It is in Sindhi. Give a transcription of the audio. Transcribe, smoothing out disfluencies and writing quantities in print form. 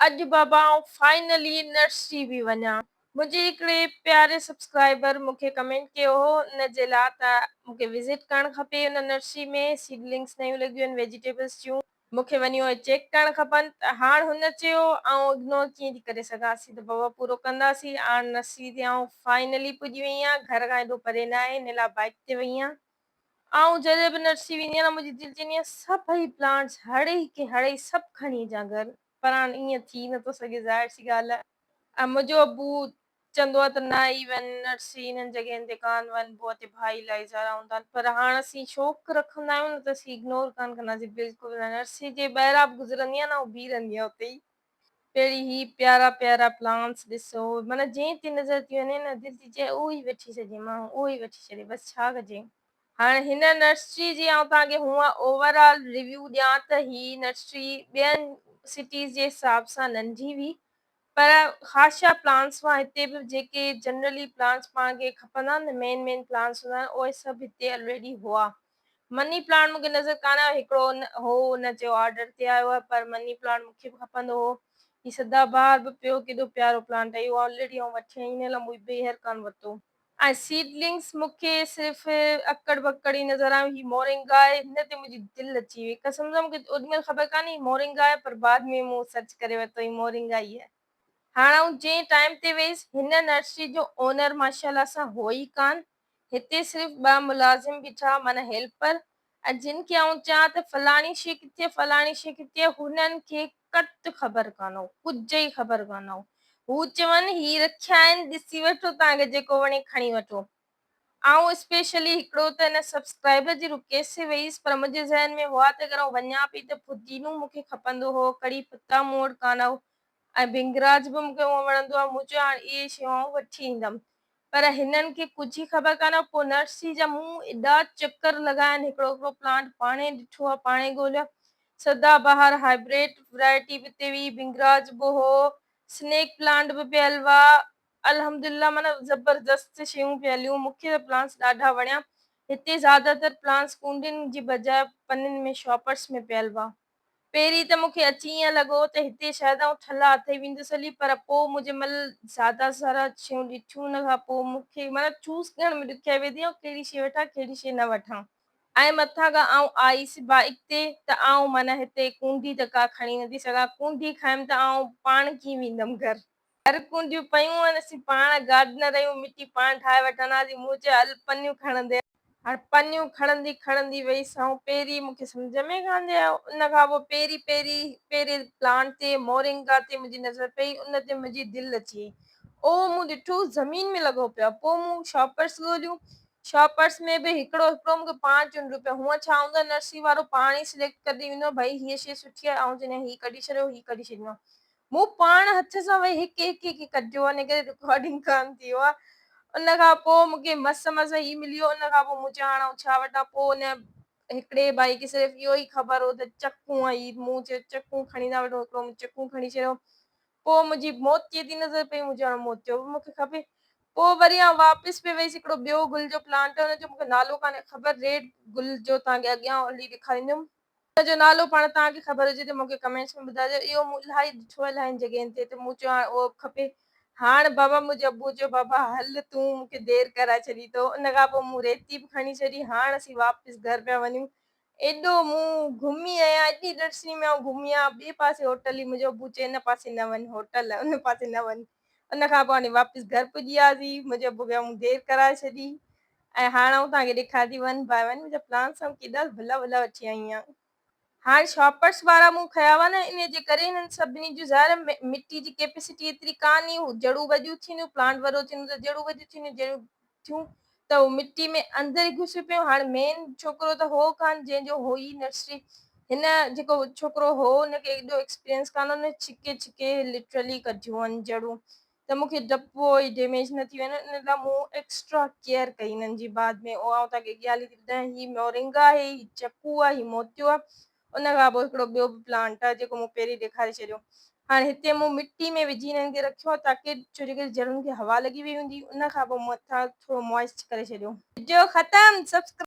اڄ بابا آئون فائنلي نرسري به وڃان. منهنجي هڪڙي پياري سبسڪرائبر مون کي ڪمينٽ ڪيو هو ان جي لا ته مون کي وزٽ ڪرڻ کپي ان نرسري ۾ سيڊلنگس نيون لڳيون آهن ويجيٽيبلس جون مون کي وڃي اهي چيڪ ڪرڻ کپن ته هاڻ هن چيو آئون اگنور ڪيئن ٿي ڪري سگهان اسين ته بابا پورو ڪنداسين هاڻ نرسري تي آئون فائنلي پڄي وئي آهيان گهر کان ايڏو پري ناهي ان لا بائيڪ تي وئي آهيان. آئون جڏهن به نرسري ويندي آهيان نه منهنجي دل چوندي آهي سڀئي پلانٽس هڙئي کي هڙئي سڀ کڻي اچان گهر پر هاڻ ائين ٿي نٿو سگهي ظاهر سي ڳالهه آهي ۽ منهنجو ابو چوندو آهي ته نه ئي وڃ نرسري انهن جڳهين تي ڪانه وڃبو آهي اتي ڀائي الائي سارا هوندا آهن پر هاڻ اسين شوق رکندا آهيون نه ته اسين اگنور ڪانه ڪنداسين بلڪل نه نرسري جي ٻاهران به گذرندي آهيان نه آئون بيهي رهندي آهيان اتي ئي. پهرين هي پيارا پيارا پلانٽس ڏسو معنيٰ جنهن تي نظر ٿي وڃي نه دل ٿي چئي اهو ئي وٺي ڇڏجي ماڻهو اهو ئي وٺي ڇڏي بس ڇا ڪجي. هاڻ هن نرسري جي آئون توهان کي هونء اوور آل ريويو ڏيان ته هي نرسري ٻين سٽيز جي حساب سان ننڍي هئي پر خاصا پلانٽس هئا هتي به جيڪي جنرلي پلانٽس پاڻ کي کپندا آهن نه مين مين پلانٽس هوندا آهن اهي سڀ هتي الريڊي هئا. مني پلانٽ مون کي نظر ڪانه آيو هڪڙو هو ان چيو آرڊر تي آيو آهي پر مني پلانٽ مون کي به کپندو هو هي سدا بهار به پيو ڪيڏو پيارو پلانٽ آهي اهو آلريڊي آئون وٺي آئي ان لاء مون ٻيهر ڪانه ورتو. ۽ سيڊلنگس مون کي صرف اڪڙ ٻڪڙ ئي نظر آيون هي مورنگا آهي هن تي منهنجي دل اچي وئي قسم سان مون کي اوڏي مهل خبر ڪانه هئي مورنگا آهي پر بعد ۾ مون سرچ ڪري ورتو هي مورنگا ئي آهي. هاڻ آئون جنهن ٽائيم تي ويس هن نرسري جو اونر ماشاءالله سان هو ئي ڪانه هتي صرف ٻه ملازم بيٺا معنيٰ هيلپر ۽ جن کي آئون چيان ته فلاڻي شيء ڪٿي فلاڻي شيء ڪٿي هنن کي قط خبر ڪانه هو ڪجهه ئي خبر ڪانه هو هو چون هي رکيا آهن ڏسي وٺو توهان کي جيڪو وڻي کڻي وٺو آئون اسپيشلي هڪڙو ته هن سبسڪرائبر جي رڪيسٽ تي ويس پر منهنجي ذهن ۾ هئا ته اگر آئون وڃان پئي ته پودينو مون کي کپندو هو ڪڙي پتا مون وٽ ڪانه هو ۽ ڀنگراج به مون کي هونء وڻندو آهي مون چيو هاڻ اهي شيون آئون وٺي ايندم پر هنن کي ڪجهه ئي خبر ڪانه هئي. پوء نرسري جا مون ايڏا چڪر لڳايا آهن، هڪڙو هڪڙو پلانٽ پاڻهي ڏٺو آهي، پاڻهي ڳوليو آهي. سدا بهار هائبريڊ ورائٽي به اتي هئي، ڀنگراج به هو، سنيڪ پلانٽ به پيل هئا. الحمدلله معنيٰ زبردست شيون پيل هيون. مون کي ته پلانٽس ڏاڍا وڻيا. هتي زياده تر پلانٽس ڪونڊين جي بجاء پنين ۾ شاپرس ۾ پيل هئا. پهرين ته مون کي اچي ائين لڳو ته هتي شايد آئون ٺلها اٿئي ويندس هلي پر پوء مون جنهن مهل زياده سارا شيون ڏٺيون ان کان پوء مون کي معنيٰ چوز ڪرڻ ۾ ڏکيائي پئي ٿي آئون ڪهڙي شيء وٺان ڪهڙي شيء نه وٺان ۽ مٿان کان آئون آئيس بائيڪ تي ته آئون معنيٰ هتي ڪونڊي ته ڪا کڻي نٿي سگهان ڪونڊي کنيم ته آئون پاڻ ڪيئن ويندم گهر. گهر ڪونڊيون پيون آهن، اسين پاڻ گارڊنر آهيون، مٽي پاڻ ٺاهي وٺنداسين. مون چيو هل پنيون کڻندي. هاڻ پنيون کڻندي کڻندي ويس آئون پهرين مون کي سمجهه ۾ ڪانه آيو ان کان پوء پهرين پهرين پهرين پلانٽ تي مورنگا تي منهنجي نظر پئي ان تي منهنجي دل اچي وئي اهو مون ڏٺو زمين ۾ لڳو پيو آهي پوء مون شاپرس ڳوليون شاپرس ۾ به هڪڙو هڪڙو مون کي پاڻ چونڊڻو پيو هونء ڇا هوندو آهي نرسري وارو پاڻ ئي سليڪٽ ڪري ڏئي ويندو آهي ڀئي هيء شيء سٺي آهي آئون چوندي آهيان هي ڪڍي ڇڏيو هي ڪڍي ڇڏيندو آهيان مون پاڻ هٿ سان ويهي هڪ هڪ کي ڪڍيو ان ڪري رڪارڊنگ ڪانه ٿي هئا ان کان پوء مون کي مس مس هي ملي ويو ان کان پوء مون چيو هاڻ آئون ڇا وٺان پوء ان هڪڙي ڀائي کي صرف اهو ئي خبر هو ته چڪون آهي مون چيو چڪون کڻي ٿا وٺون هڪڙو مون چڪون کڻي ڇڏيو پوء منهنجي موتيي تي نظر پئي مون چيو هاڻ موتيو به مون کي کپي پوء وري آئون واپس پئي ويس هڪڙو ٻيو گل جو پلانٽ هو ان جو مون کي نالو ڪانه خبر ريڊ گل جو توهان کي اڳيان هلي ڏيکاريندم ان جو نالو پاڻ توهان کي خبر هجي ته مون کي ڪمينٽس ۾ ٻڌائجو. اهو مون الاهي ڏٺو آهي الاهين جڳهين تي ته مون چيو هاڻ اهو به کپي. هاڻ بابا منهنجي ابوء چيو بابا هل تون مون کي دير ڪرائي ڇڏي تو. ان کان پوء مون ريتي به کڻي ڇڏي. هاڻ اسين واپس گهر پيا وڃون. ايڏو مون گهمي آهيان ايڏي ڏرسري ۾ آئون گهمي آهيان. ٻئي پاسي هوٽل هئي منهنجو ابو چئي ان پاسي نه وڃ هوٽل آهي ان پاسي نه وڃ. ان کان پوء هاڻي واپس گهر پڄي وياسين. منهنجي ابوء کي مون دير ڪرائي ڇڏي. ۽ هاڻ آئون توهان کي ڏيکاريان ٿي ون باء ون منهنجا پلانس آئون ڪيڏا ڀلا ڀلا وٺي آئي آهيان. هاڻ شاپرس وارا مون کنيا هئا نه انهي جي ڪري هنن سڀني جون ظاهر مٽي جي ڪيپيسٽي ايتري ڪانه هئي جڙون وڏيون ٿينديون پلانٽ وڏو ٿيندو ته جڙون وڏيون ٿينديون جڙون ٿيون ته هو مٽي ۾ اندر ئي گهسي پيون هاڻ مين ڇوڪرو ته هو ڪانه جنهن جو هو ئي نرسري هن جيڪو ڇوڪرو هو ان کي ايڏو ايڪسپيرينس ڪانه هو ان ڇڪي ڇڪي لٽرلي ڪڍيون آهن جڙون ته مون کي ڊپ هو هي ڊيميج نه ٿي وڃن ان لاء مون ايڪسٽرا ڪيئر ڪئي انهن جي بعد ۾ اها آئون توهان کي اڳيان هلي ٿي ٻڌايان هي مورنگا آهي هي چڪو آهي هي موتيو آهي ان کان پوء هڪڙو ٻيو به پلانٽ آهي جيڪو مون پهرين ڏيکاري ڇڏيو هاڻي هتي مون مٽي ۾ وجهي انهن کي رکيو آهي تاڪي ڇو جو جڙن کي هوا لڳي وئي هوندي ان کان پوء مون مٿان ٿورو موائسٽ ڪري ڇڏيو. وڊيو ختم سبسڪرائب.